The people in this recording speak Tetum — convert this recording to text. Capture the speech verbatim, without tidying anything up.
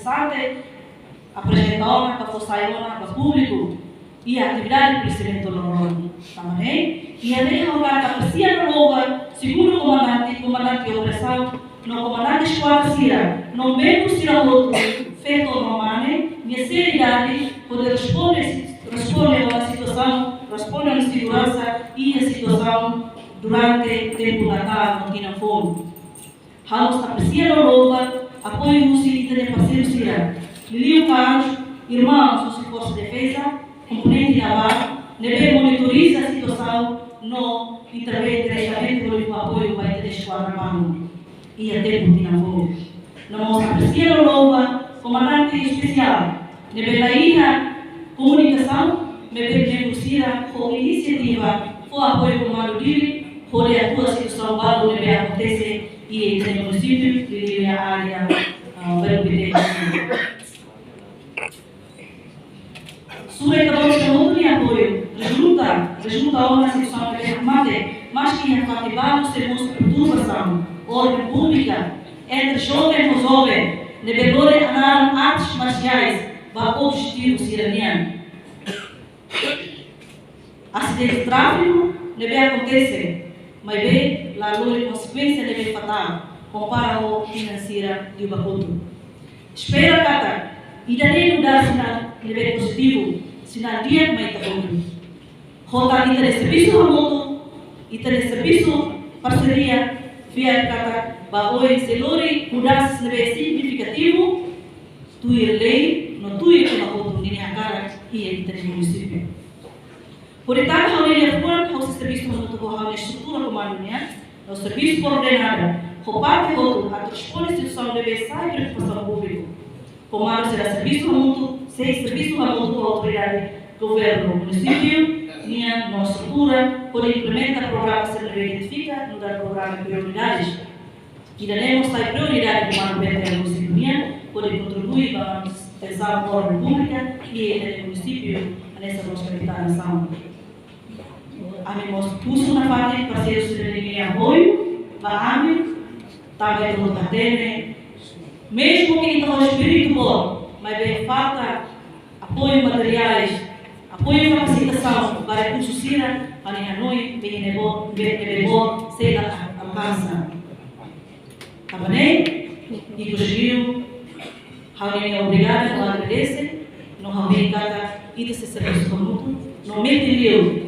Sante aprezenta ona, ka fó sai ona ba públiku iha atividade polisiamentu loroloron. Tanba ne'e, iha ne'e ha'u hakarak apresia no louva segundu komandante, komandante operasaun, no komandante eskuadra sira, no membru sira hotu, feto no mane, nia seriedade hodi responde, responde ona situasaun, responde ona seguransa iha situasaun durante tempu Natál no tinan foun. Ha'u mós apresia no louva apoiu husi ita-nia parseiru sira, liuliu karik irmauns husi Forsa Defeza, komponente navál, ne'ebé monitoriza situasaun no intervém diretamente hodi fó apoiu ba ita-nia eskuadra balun iha tempu tinan foun. No mós apresia no louva komandante espesiál, ne'ebé la iha komunikasaun, maibé membru sira ho inisiativa fó apoiu Komandu Dili hodi atua situasaun balu ne'ebé akontese iha ita-nia munisípiu, liuliu iha área, ah, Bairru Pité. Sura ita-boot sira hotu nia apoiu rezulta, rezulta ona situasaun ne'ebé mate, maski iha fatin balu sei mosu perturbasaun ordem públika entre joven ho joven ne'ebé lori an-aran artes marsiais ba objetivu sira-nian. Asidente tráfiku ne'ebé akontese, maibé la lori konsekuénsia ne'ebé fatál kompara ho tinan sira liubá kotuk. Espera katak ida-ne'e nu'udar sinál ne'ebé pozitivu, sinál di'ak mai ita hotu. Ho tan ita-nia servisu hamutuk, ita-nia servisu parseria, fiar katak ba oin sei lori mudansa ne'ebé signifikativu, tuir lei no tuir ema hotu ninia hakarak iha ita-nia munisípiu. Hodi taka ha'u-nia liafuan, ha'u sei servisu hamutuk ho ha'u-nia estrutura komandu nian, no servisu koordenadu ho parte hotu atu responde situasaun ne'ebé sai preokupasaun públiku. Komandu sira servisu hamutuk, sei servisu hamutuk ho autoridade governu munisípiu nian no estrutura, hodi implementa programa sira ne'ebé identifika nu'udar programa prioridades. Ida-ne'e mós sai prioridade komandu B T L munisípiu nian, hodi kontribui ba manutensaun ordem públika iha ita-nia munisípiu, hanesan mós kapitán nasaun. Ami mós husu nafatin parseiru sira-nia apoiu ba ami, tanba ita hotu hatene, mezmu ke ita ho espíritu boot, maibé falta apoiu materiais, apoiu kapasitasaun ba rekursu sira, ami hanoin, bem ne'ebé boot, bem ne'ebé boot, sei la alkansa. Tanba ne'e, ikusliu, ha'u-nia obrigadu no agradese, no ha'u hein katak ita sei servisu hamutuk, no metin liu